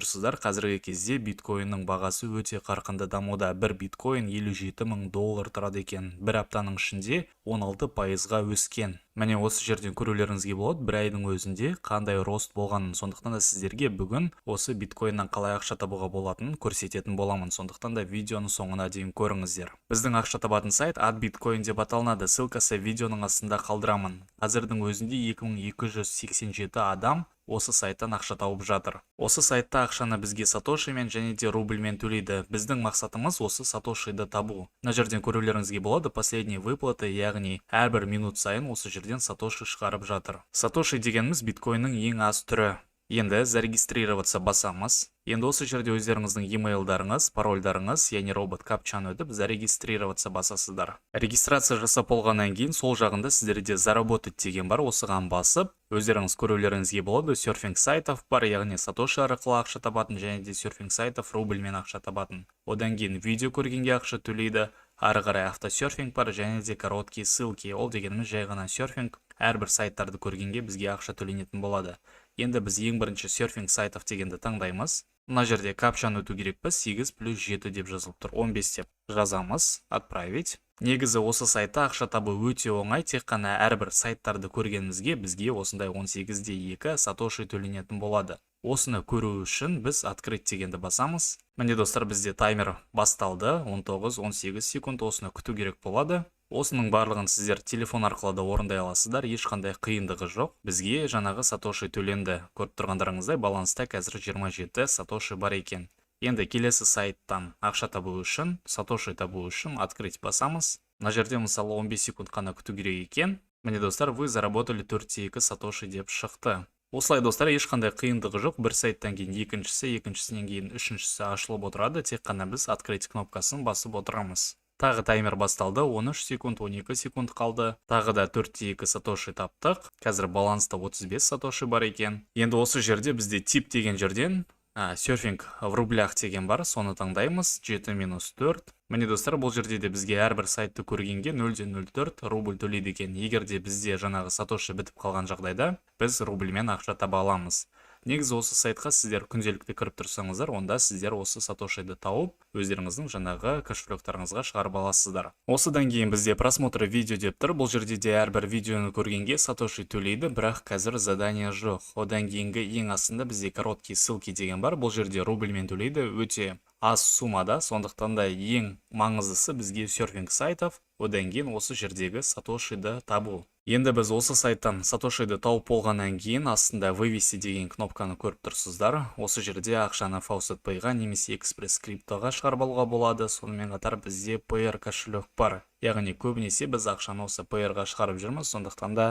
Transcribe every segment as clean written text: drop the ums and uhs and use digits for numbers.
тұрсыздар, қазіргі кезде биткоиннің бағасы өте қарқынды дамуда. Бір биткоин 57 мың доллар тұрады екен. Бір аптаның ішінде 16%-ға өскен. Міне, осы жерден көрулеріңізге болады, бір айдың өзінде қандай рост болғанын. Сондықтан да сіздерге бүгін осы биткоиннан қалай ақша табуға болатынын көрсететін боламын. Сондықтан да видеоны соңына дейін көріңіздер. Біздің ақша табатын сайт Adbitcoin деп аталынады. Ссылкасы видеоның астында қалдырамын. Қазірдің өзінде 2287 адам осы сайттан ақша тауып жатыр. Осы сайтта ақшаны бізге сатошимен және де рубльмен төлейді. Біздің мақсатымыз — осы сатошиді табу. Мына жерден көрулеріңізге болады, последние выплаты, яғни әрбір минут сайын осы жерден сатоши шығарып жатыр. Сатоши дегеніміз — биткоиннің ең аз түрі. Енді «Зарегистрироваться» басамыз. Енді осы жерде өздеріңіздің e-mailдарыңыз, парольдарыңыз, яғни робот капчаны өтіп, «Зарегистрироваться» басасыздар. Регистрация жасап болғаннан кейін сол жағында сіздерде «Заработать» деген бар, осыған басып, өздеріңіз көрулеріңізге болады, серфинг сайтов бар, яғни сатоши арқылы ақша табатын және де серфинг сайтов рубльмен ақша табатын. Одан кейін видео көргенге ақша төлейді, ары қарай автосерфинг бар және де короткие ссылки. Ол дегеніміз жай ғана серфинг, әрбір сайттарды көргенге бізге ақша төленетін болады. Енді біз ең бірінші серфинг сайтов дегенді таңдаймыз. Мына жерде капчаны өту керекпіз, 8 плюс 7 деп жазылып тұр, 15 деп жазамыз, «Отправить». Негізі осы сайтта ақша табу өте оңай, тек қана әрбір сайттарды көргенімізге бізге осындай 18-де 2 сатоши төленетін болады. Осыны көру үшін біз «Открыть» дегенді басамыз. Міне, достар, бізде таймер басталды, 19-18 секунд осыны күту керек болады. Осының барлығын сіздер телефон арқылы да орындай аласыздар, ешқандай қиындығы жоқ. Бізге жаңағы сатоши төленді. Көріп тұрғандарыңыздай, баланста қазір 27 сатоши бар екен. Енді келесі сайттан ақша табу үшін, сатоши табу үшін «Открыть» басамыз. Мына жерде, мысалы, 15 секунд қана күту керек екен. Міне, достар, «Вы заработали 4,2 сатоши» деп шықты. Осылай, достар, ешқандай қиындығы жоқ. Бір сайттан кейін екіншісі, екіншісінен кейін үшіншісі ашылып отырады. Тек қана біз «Открыть» кнопкасын басып отырамыз. Тағы таймер басталды, 13 секунд, 12 секунд қалды. Тағы да 4,2 сатоши таптық. Қазір баланста 35 сатоши бар екен. Енді осы жерде бізде «Тип» деген жерден серфинг в рублях деген бар, соны таңдаймыз. 7 минус 4. Міне, достар, бұл жерде де бізге әрбір сайтты көргенге 0,04 рубль төлейді екен. Егер де бізде жаңағы сатоши бітіп қалған жағдайда, біз рубльмен ақша таба аламыз. Негізі осы сайтқа сіздер күнделікті кіріп тұрсаңыздар, онда сіздер осы сатошиді тауып, өздеріңіздің жаңағы кошелектарыңызға шығарып аласыздар. Осыдан кейін бізде «Просмотр видео» деп тұр. Бұл жерде де әрбір видеоны көргенге сатоши төлейді, бірақ қазір задание жоқ. Одан кейінгі ең астында бізде «Короткие ссылки» деген бар. Бұл жерде рубльмен төлейді, өте аз суммада. Сондықтан да ең маңыздысы бізге серфинг сайтов, одан кейін осы жердегі сатошиді табу. Енді біз осы сайттан сатошиді тауып болғаннан кейін астында «Вывести» деген кнопканы көріп тұрсыздар. Осы жерде ақшаны Faucet Pay-ға немесе Экспресс Криптоға шығарып алуға болады. Сонымен қатар бізде Payeer кошелек бар, яғни көбінесе біз ақшаны осы Payeer-ға шығарып жүрміз. Сондықтан да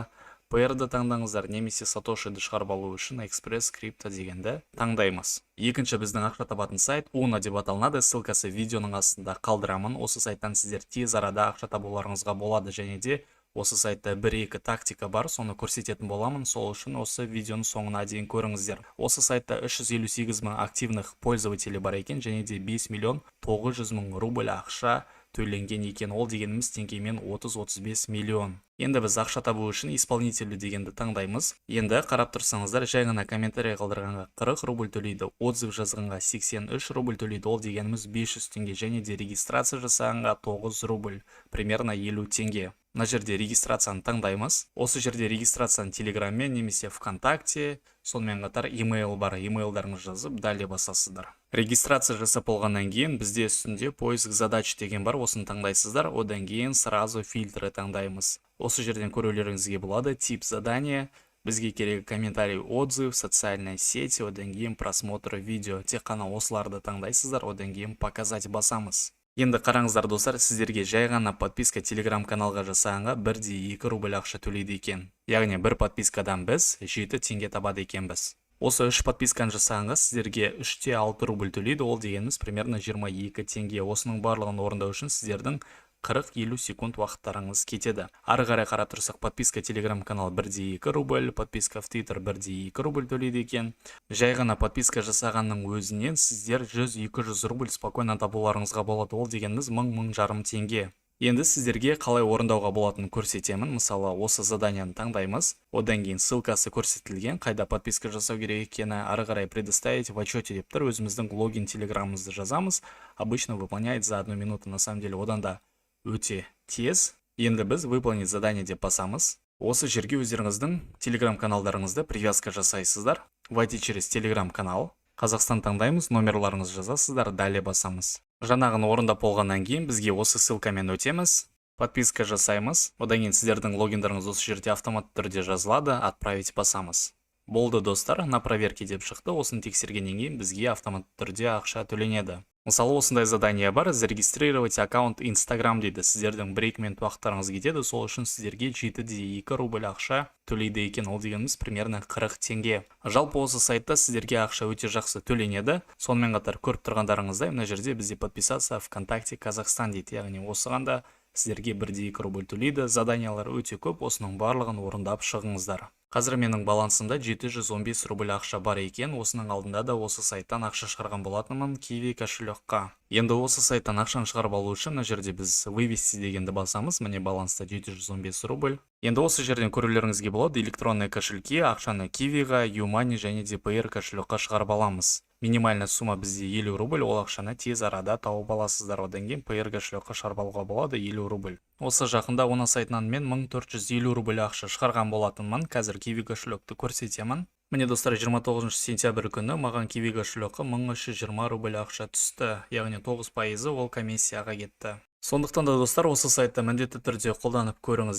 Payeer-ді таңдаңыздар немесе сатошиді шығарып алу үшін Экспресс Крипто дегенді таңдаймыз. Екінші біздің ақша табатын сайт Уна деп аталынады. Ссылкасы видеоның астында қалдырамын. Осы сайттан сіздер тез арада ақша табуларыңызға болады және де осы сайтта бір-екі тактика бар, соны көрсететін боламын. Сол үшін осы видеоның соңына дейін көріңіздер. Осы сайтта 358 мың активных пользователей бар екен және де 5 миллион 900 мың рубль ақша төленген екен. Ол дегеніміз теңгемен 30-35 миллион. Енді біз ақша табу үшін «Исполнителю» дегенді таңдаймыз. Енді қарап тұрсаңыздар, жай ғана комментарий қалдырғанға 40 рубль төлейді, отзыв жазғанға 83 рубль төлейді, ол дегеніміз 500 теңге, және де регистрация жасағанға 9 рубль, примерно 50 теңге. Мына жерде регистрацияны таңдаймыз. Осы жерде регистрацияны Телеграммен немесе ВКонтакте, сонымен қатар email бар, emailдарыңызды жазып, «Далее» басасыздар. Регистрация жасап болғаннан кейін бізде үстінде «Поиск задач» деген бар, осыны таңдайсыздар. Одан кейін сразу «Фильтры» таңдаймыз. Осы жерден көрулеріңізге болады, тип задания бізге керегі комментарий, отзыв, социальная сеть, одан кейін просмотр видео. Тек қана осыларды таңдайсыздар, одан кейін «Показать» басамыз. Енді қараңыздар, достар, сіздерге жай ғана подписка Телеграм каналға жасағанға 1,2 рубль ақша төлейді екен. Яғни бір подпискадан біз 7 теңге табады екенбіз. Осы үш подписканы жасағанға сіздерге 3,6 рубль төлейді, ол дегеніміз примерно 22 теңге. Осының барлығын орындау үшін сіздердің 40-50 секунд уақыттарыңыз кетеді. Ары қарай қарап тұрсақ, подписка Телеграм канал 1,2 рубль, подписка в Твиттер 1,2 рубль төлейді екен. Жай ғана подписка жасағанның өзінен сіздер 100-200 рубль спокойно табуларыңызға болады. Ол дегеніміз 1000-1500 теңге. Енді сіздерге қалай орындауға болатынын көрсетемін. Мысалы, осы заданияны таңдаймыз. Одан кейін ссылкасы көрсетілген, қайда подписка жасау керек екені. Ары қарай «Предоставить в отчете» деп тұр. Өзіміздің логин телеграмымызды жазамыз. Обычно выполняет за одну минуту, на самом деле одан да өте тез. Енді біз «Выполнить задание» деп басамыз. Осы жерге өздеріңіздің телеграм каналдарыңызды привязка жасайсыздар. «Войти через телеграм канал». Қазақстан таңдаймыз, номерларыңызды жазасыздар, «Далее» басамыз. Жаңағыны орындап болғаннан кейін бізге осы ссылкамен өтеміз, подписка жасаймыз. Одан кейін сіздердің логиндарыңыз осы жерде автоматты түрде жазылады. «Отправить» басамыз. Болды, достар, «На проверке» деп шықты. Осыны тексергеннен кейін бізге автоматты түрде ақша төленеді. Мысалы, осындай задание бар: «Зарегистрировать аккаунт Инстаграм» дейді. Сіздердің 1-2 минут уақыттарыңыз кетеді, сол үшін сіздерге 7,2 рубль ақша төлейді екен. Ол дегеніміз примерно 40 теңге. Жалпы, осы сайтта сіздерге ақша өте жақсы төленеді. Сонымен қатар, көріп тұрғандарыңыздай, мына жерде бізде «Подписаться ВКонтакте Казахстан» дейді, яғни осыған да сіздерге 1,2 рубль төлейді. Заданиялар өте көп, осының барлығын орындап шығыңыздар. Қазір менің балансымда 715 рубль ақша бар екен. Осының алдында да осы сайттан ақша шығарған болатынмын киви кошелекқа. Енді осы сайттан ақшаны шығарып алу үшін мына жерде біз «Вывести» дегенді басамыз. Міне, баланста 715 рубль. Енді осы жерден көрулеріңізге болады, электронные кошельки. Ақшаны кивиға, юмани және де Payeer кошелекқа шығарып аламыз. Минимальная сумма бізде 50 рубль, ол ақшаны тез арада тауып аласыздар. Одан кейін Payeer кошелекқа шығарып алуға болады 50 рубль. Осы жақында оның сайтынан мен 1450 рубль ақша шығарған болатынмын. Қазір киви кошелекті көрсетемін. Міне, достар, 29 сентябрь күні маған киви кошелекқа 1320 рубль ақша түсті, яғни 9%-ы ол комиссияға кетті. Сондықтан да, достар, осы сайтты міндетті түрде қолданып көріңіз.